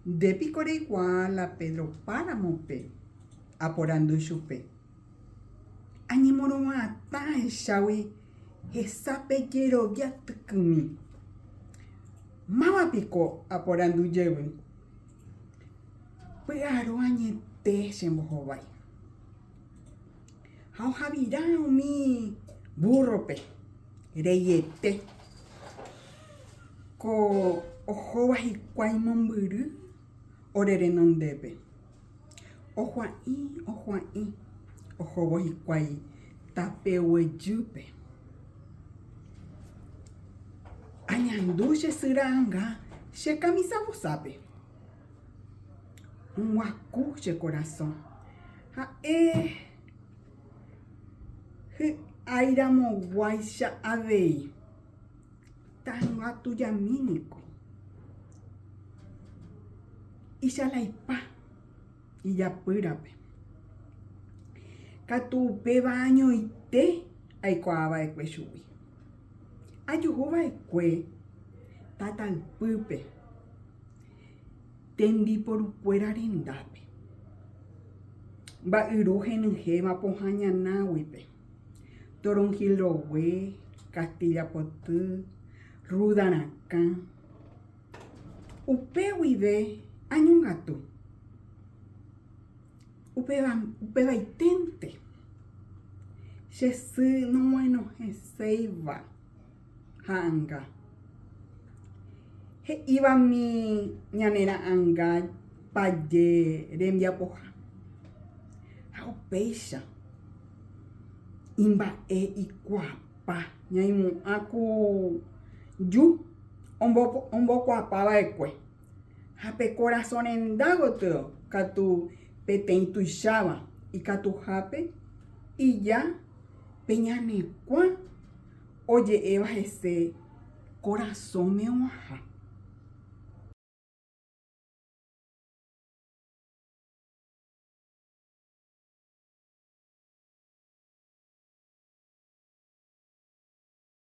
Nde piko reikuaa la Pedro Páramo-pe? Aporandu chupe. Añemorõ'atã ahechágui hesápe jerovia tykymi. Máva piko aporandu jevy? Py'aro añete chembohovái. Ha ohavira umi búrrope reiete ko ohóva hikuái mombyry ore renondépe. Ohua'ĩ, ohua'ĩ ohóvo hikuái tape guejýpe. Añandu che sy ra'anga che kamisa vosápe. Oguaku che korasõ. Ha'e hy'airamoguáicha avei. Tanga tujami niko. Ichalaipa ijapýrape. Katu upéva añoite aikuaa va'ekue chugui. Ajuhu va'ekue tataypýpe tembiporukuéra rendápe. Mba'yru henyhẽva pohã ñanáguipe. Toronjil rogue, Castilla poty, rúda rakã. Upe guive añongatu. Upéva, upevaiténte. Che sy noguenohẽséiva ha'anga. He'ívami ñane ra'anga paje rembiapoha. Ha upéicha imba'e ikuaapa ñaimo'ã ku ju ombokuaapa va'ekue. Ha pe korasõ renda gotyo katu peteĩ tuicháva ikatuhápe ija pe ñane kuã oje'éva hese korasõme oĩha.